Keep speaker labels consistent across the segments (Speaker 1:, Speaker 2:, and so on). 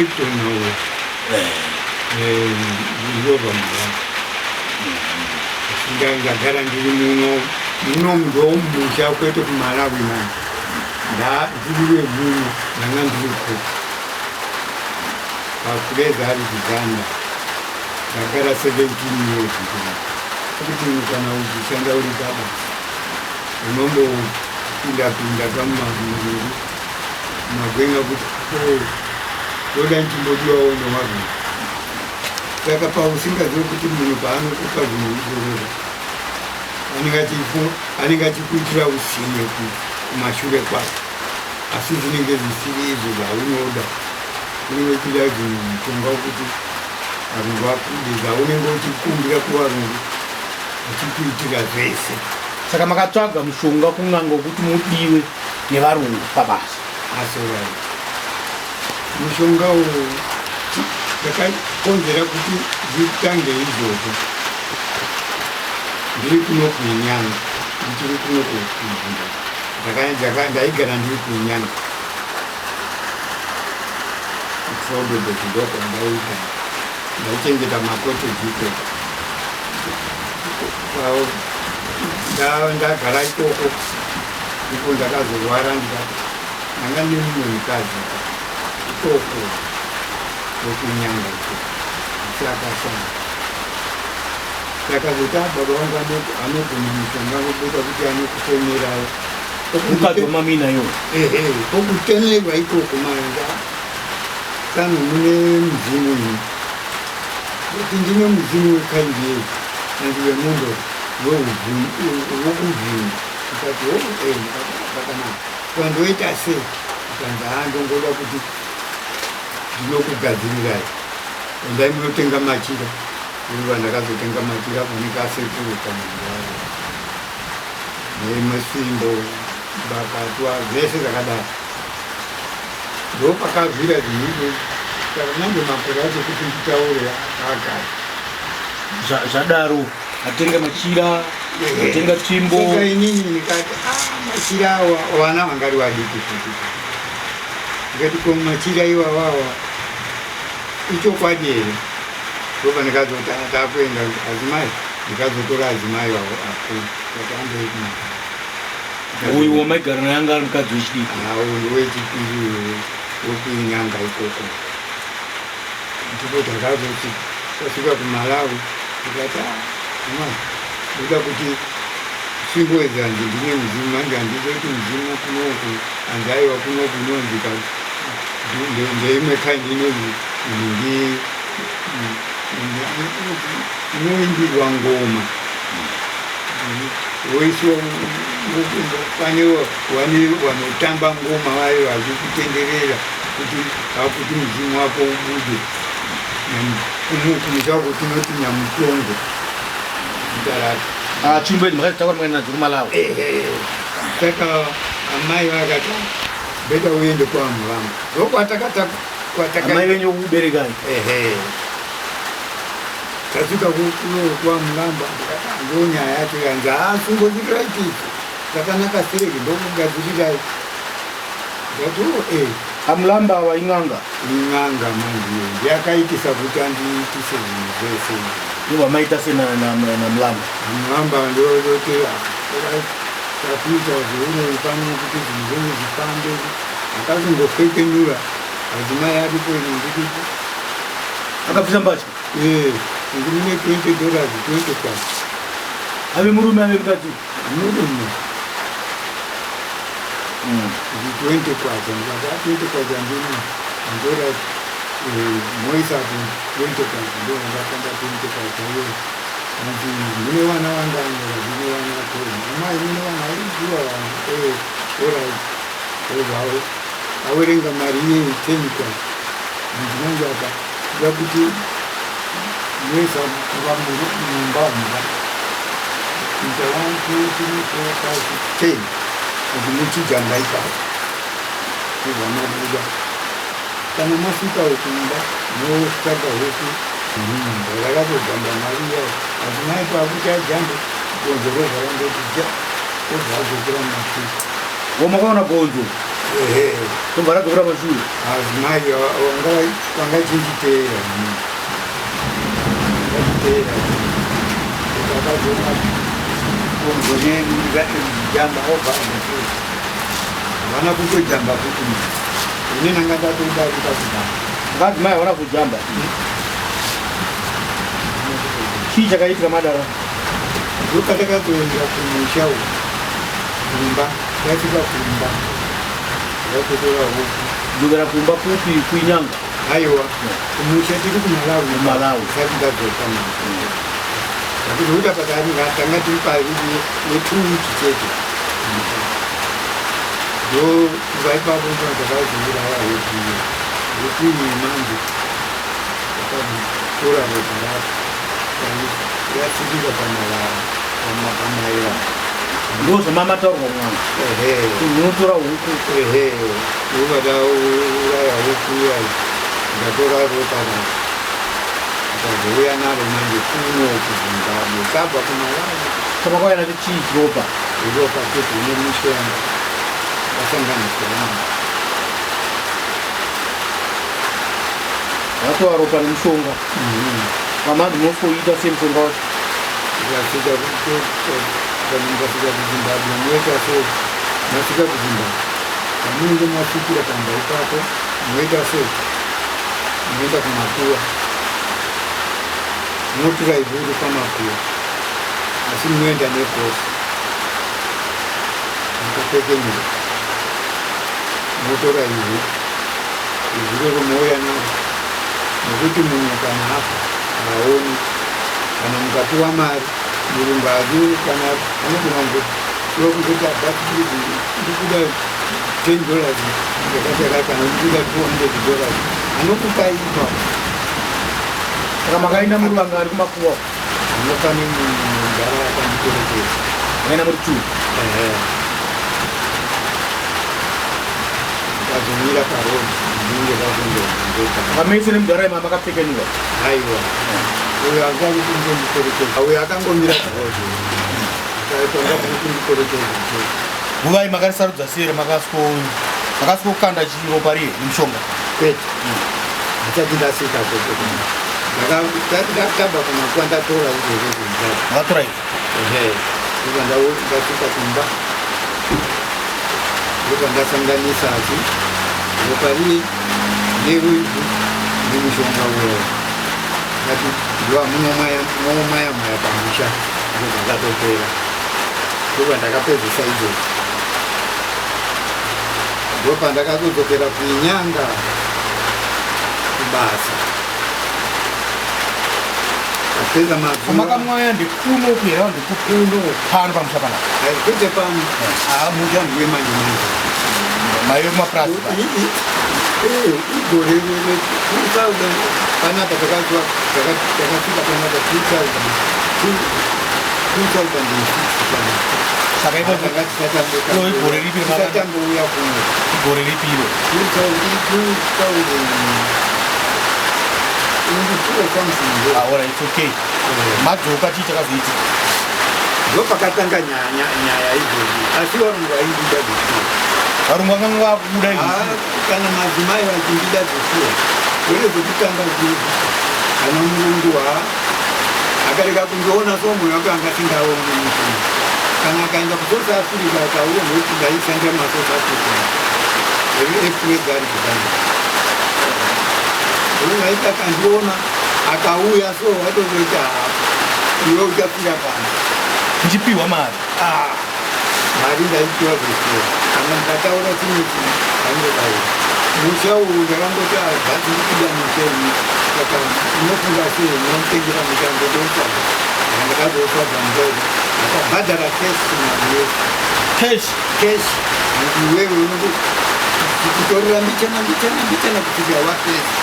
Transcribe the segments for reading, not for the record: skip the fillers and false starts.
Speaker 1: Victor Nauwe. Ndinobva muZambia. Ndagara ndiri muno muno ndomusha kwete kuMalawi manje. Ndiri wemuno ndanga ndiri kuko. Pakureza ari kuZambia. Ndagara 17 years kuno. Kuti kana uchishanda uri pabasa unombopinda pinda kamumaguru magwenga kuti oh, ndoda ndichimbodiwawo newarungu. Saka pausingazivi kuti munhu paanokupa zvinhu izvozvo anenge achikuitira utsinye kumashure kwake, asi zvinenge zvisiri izvo zvaunoda. Unenge uchida zvinhu mushonga wekuti varungu vakude, zvaunenge uchikumbira kuvarungu vachikuitira zvese.
Speaker 2: Saka makatsvaga mushonga kun'anga wekuti mudiwe nevarungu pabasa?
Speaker 1: That's all right. Mushonga uwu ndakakonzera kuti zvitange izvozvo ndiri kuno kuinyanga, ndichiri kuno kuZimbabwe. Ndaigara ndiri kuinyanga kuTrobebek, ndokwandaigara, ndaichengeta makoteji ikoko. Ndagara ikoko ndipo ndakazorwara, ndikati ndanga ndine mumwe mukadzi ikoko wekunyanga ikoko, asi akashaya. Ndakazoti ah, baba vangu anogona mushonga ngokuita kuti anokufemerawo.
Speaker 2: Mukadzi wamamina iwo?
Speaker 1: Ehe, kokutemerwa ikoko manje tsano mune mudzimu ini kuti ndine mudzimu wekaindi yei and wemondo wokuvhima. Ndikati o eh, ndikati ah, zvakanaka, kwandoita sei? Ndikanzi haa, ndongoda kuti ndinokugadzirirai, endai munotenga machira. Iva ndakazotenga machira kune kasekuru kamunhu nemasvimbo bakatwa zvese zvakadaro, ndopakabvira zvinhu izvozvo. Saka manje makore acho kuti nditaure akagara.
Speaker 2: Zvadaro atenga machira, atenga tsvimbo.
Speaker 1: Saka inini ndikati ah, machira awa vana vangari vadiki futi. Ndikati ko machira iwawawa ichokwadi here? Ndopa ndikazoti ah, takuenda adzimai, ndikazotora adzimai vavo akuru kuti ambei kumaka.
Speaker 2: Uyu wamaigara naye anga ari mukadzi wechidiki?
Speaker 1: Awo ndowechipiri uyu wekuinyanga ikoko. Ndipo takazoti tasvika kuMalawi, ndikati ah, amai, ndoda kuti tsvimbo idzi hanzi ndine mudzimu manje, handizi kuti mudzimu kunoku, hanzi aiwa kunoku unonzi ndeimwe kind inonzi ndi inoimbirwa ngoma, woiswa pane vanotamba ngoma vayo vachikutenderera kuti vakuti mudzimu wako ubude. Kumusha uko tinoti nyamutongo zita racho.
Speaker 2: Ah, tsvimbo idzi makadzitakura makaenda nadzo kuMalawi?
Speaker 1: Ehe. Saka amai vakati beta uende kwamu vangu, ndokwatakata.
Speaker 2: Amai venyu kuberekai?
Speaker 1: Ehe. Tasvika kwamuramba, ndo nyaya yacho yanzi haa, sungozirirai tisi zvakanaka sireki, ndokugadzirirai. Ndati o e
Speaker 2: Amulamba ava in'anga?
Speaker 1: In'anga manje, ndiye akaitisa kuti andiitise zvinhu zvese izvi.
Speaker 2: Ndobva maita se naMulamba?
Speaker 1: Amulamba ndozoti takuita zveuroyi pano kuti zvinhu zvenyu zvifambe. Akazongofekenura adzimai aripo, ini ndiripo.
Speaker 2: Akabvisa mbatya?
Speaker 1: Eh, ndine $20, 20 kwacho.
Speaker 2: Ave murume ave mukadzi?
Speaker 1: Murume. 20 kwacho, ndikati a 20 kwacho handina andora, moisa apo 20 kwacho, ndo ndakanda 20 kwacho iyoyo. Hanzi mune vana vangani? Ndine vana 12. Amai, mune vana aiziva vana? Eh, alright. Obva awerenga mari iyeyi 10 kwacho. Hanzi manje apa kuda kuti moisa kuva mumba mumba kuita 1 2 3 4 5 6 10 kuti muchijamba ipapo, kubva mabuda. Kana masvika kumba motsvaga huku. Ndakatogamba mari iyayo, adzimai pakuti ajambe, gonzo robva rangoti ja, obva adzokera mumashure.
Speaker 2: Wamakaona gonzo?
Speaker 1: Ehe.
Speaker 2: Ndobva radzokera mashure.
Speaker 1: Madzimai vanga vachinditeera. Vachiteera. Ndakazoona jamba obva havana kutojamba futi ini nanga ndatodarika kudaro.
Speaker 2: Madzimai havana kujamba. Chii chakaitika madara?
Speaker 1: Ndopatakazoenda kumusha uku kumba, tasvika kumba ndatotora huku.
Speaker 2: Kudzokera kumba kupi? Kuinyanga?
Speaker 1: Aiwa, kumusha tiri kuMalawi.
Speaker 2: KuMalawi.
Speaker 1: Sati ndadzoka takuzoita pakati tanga tiri pari ne2 weeks chete. Ndo kubva ipapo ndo takazouraya huku iyo. Huku iyi manje takatora ropa racho yatsirira pamarara pamaira.
Speaker 2: Ndo zvamamataurwa mwana.
Speaker 1: Ehe.
Speaker 2: Munotora huku.
Speaker 1: Ehe, ndobva tauraya huku iya, ndatora ropa racho, akazouya naro manje kuno kuZimbabwe tabva kuMalawi.
Speaker 2: Chamakauya nacho chii? Chiropa?
Speaker 1: Ropa chete nemushonga wasanganiswa naro.
Speaker 2: Vatora ropa nemushonga. Vamandi munosoita semushonga wacho?
Speaker 1: Tikasvika kana mukasvika kuZimbabwe munoita sei? Masvika kuZimbabwe, pamunenge masvikira pamba ipapo munoita sei? Munoenda kumakuva, munotura ivhu iri pamakuva, asi munoenda negosi mukapfekenyura, motora ivhu, ivhu iroro mouya naro, nokuti munhu kana afa haaoni. Kana mukapiwa mari, murungu hazi kana anogona kungopiwa kungoti abhasi ndikuda $10 yakati yakati, kana ndikuda $200, anokupai ipapo.
Speaker 2: Saka makaenda muri vangani kumakuva?
Speaker 1: Anofane mugara akandiperekedza.
Speaker 2: Makaenda muri two?
Speaker 1: Ehe, ndikazomira paroad ndinge vazondondoka.
Speaker 2: Pamese nemudhara ima makapfekenyura?
Speaker 1: Aiwa, uyo angari kungondiperekedza, uyo akangomira paroad, akatonga kundiperekedza.
Speaker 2: Nguvai makarisarudza sei makasvikokanda chiropa riye nemushonga?
Speaker 1: Kwete, handisati ndasvika koko. Tabva kumakuva ndatora izvozvo zvinhu zvacho.
Speaker 2: Makatora izvi?
Speaker 1: Ehe, ndobva ndasvika kumba, ndobva ndasanganisa chi ropa riye neruvhu nemushonga uyo, ngati ndiwa munomwaya momwaya mwaya pamusha, ndobva ndatopera. Ndobva ndakapedzisa izvozvo, ndobva ndakazodzokera kuInyanga kubasa, apedza mazuva.
Speaker 2: Makamwaya ndekuno kuhera ndekukuno pano pamusha panapa?
Speaker 1: Ai, kwete pano, musha ndiwe manje manje.
Speaker 2: Maive kumapurasi?
Speaker 1: Igore 2000 panapa takasvika panapa 2006 panapa.
Speaker 2: Saka ipo
Speaker 1: Tanga
Speaker 2: Iro igore ripi
Speaker 1: tisatambouya kuno.
Speaker 2: Igore ripi iro?
Speaker 1: 2022 or something.
Speaker 2: Ah, alright, it's okay. Madzoka, chii chakazoitika?
Speaker 1: Ndopakatanga nyaya idzodzo, asi varungu vaindida zveshuwa.
Speaker 2: Varungu vakanga vakubuda izvi?
Speaker 1: Ah, kana madzimai vachindida zveshuwa, kwete zvekutanga zvizvi. Kana murungu ha akarega kundiona, so mwoyo wake anga asingaoni mushonga. Kana akaenda kuSouth Africa akauya, nokuti ndaishandira maSouth Africa epwedza ari kugana, aiti akandiona akauya, so watozoti, "Ha, iwe uchafira pano."
Speaker 2: Muchipiwa mari?
Speaker 1: Ah, mari ndaipiwa zveshuwa. Kana ndikataura chimwe chinhu aingodaira. Musha uyu ndakangoti, "Bhasi ndikuda musha ini." Saka unofunga sei unomutengera musha? Ndototsvaga. Saka ndakazotsvaga musha uyu, ndakabhadhara cash mari yese.
Speaker 2: Cash?
Speaker 1: Cash. Iwewe unokutorera mbichana mbichana mbichana kusvika wapesa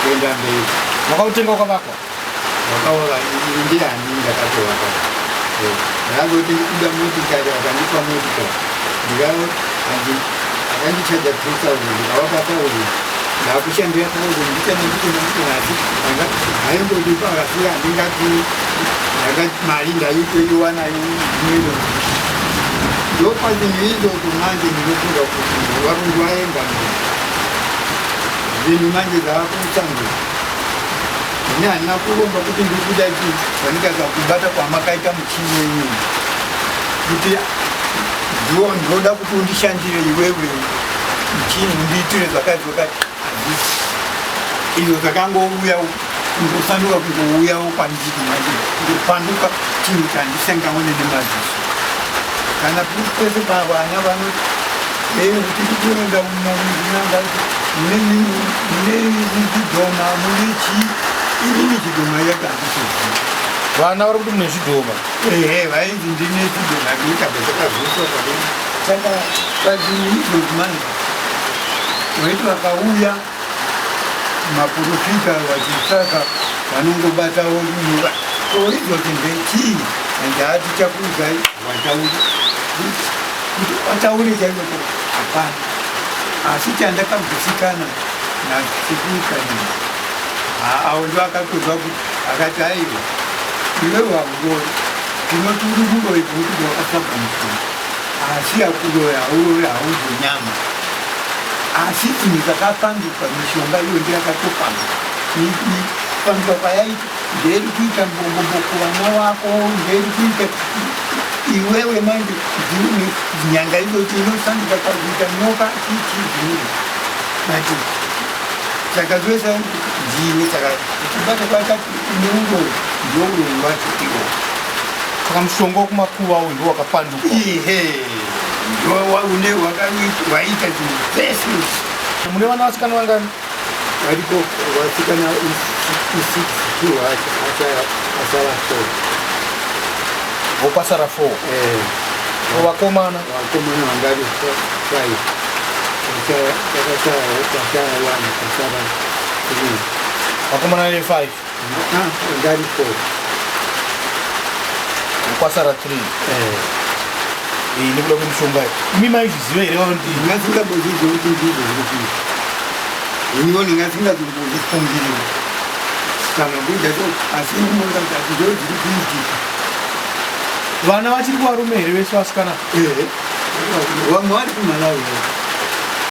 Speaker 1: kuenda mberi.
Speaker 2: Wakautenga wakavakwa?
Speaker 1: Wakawaka ndiani, ndakatovaka. Ndakangoti ndikuda motikari, akandipa motikari, akandichaja 2000, ndikavapa 1000, ndakushandira 1000 mbichana mbichana mbichana, asi aingondipa, asi handingati mari ndaitoiwana inoino. Ndopazvinhu izvozvo manje ndinofunga kuti varungu vaenda manje, zvinhu manje zvaakusanduka. Ini handina kuromba kuti ndiri kuda chii, fanika kubata kwamakaita muchini wenyu kuti ndoda kuti undishandire iwewe muchini, undiitire zvakati zvakati. Hazvisi izvo, zvakangouya kungosanduka, kungouyawo kwandiri manje, kungopanduka chinhu chandisingaone nemaziso. Kana pese pavana vanoti kuti tikuenda munanga, mune zvidhoma, mune chii. Inini chidhoma yacho handitozivi.
Speaker 2: Vana vari kuti mune zvidhoma?
Speaker 1: Ehe, vainzi ndine chidhoma kuita zvakazviswa padini. Saka pazvinhu izvozvi manje vaiti vakauya maprofita vachitsvaka, vanongobatawo nyuva izvozvi ndechii, ende hatichakuudzai. Vatauri kuti vataure chaizvo hapana, asi chandakagutsikana nasekuru avo ndo akatozwa kuti akati, "Aiwa, iwewe hauroi, tinoti uri muroi kuti wakatsvaga mushonga, asi akuroya hauroi, haudyi nyama." Asi chinhu chakapanduka, mishonga iyo ndiyo yakatopanduka. Panduka kwayaita nderi kuita mbongombo kuvana vako, nderi kuita iwewe manje nyanga idoti inosanduka pakuita nyoka, chichi zvinhu. But saka zvese ndiwe, saka kubata kwakati neuroi, ndouroi wacho iwo.
Speaker 2: Saka mushonga wekumakuva uyu ndo wakapanduka?
Speaker 1: Ihe, ndoune waita zvinhu zvese.
Speaker 2: Mune vana vasikana vangani?
Speaker 1: Variko vasikana i6, two asara four.
Speaker 2: Vokwasara four?
Speaker 1: Eh.
Speaker 2: Vakomana?
Speaker 1: Vakomana vangari five, takashaya one, kasara three.
Speaker 2: Vakomana ve five?
Speaker 1: Vangari four.
Speaker 2: Vokwasara three.
Speaker 1: Eh.
Speaker 2: Nekuda kwemishonga iyi, imi maizviziva here vanoti?
Speaker 1: Ndingasingambozviziva kuti ndizvo zviri kuita. Iniwo ndingasingatombozvifungiriwo kana kuita so, asi ati ndo zviri kuitika.
Speaker 2: Vana vachiri kuvarume here vese vasikana?
Speaker 1: Ehe, vamwe vari kuMalawi.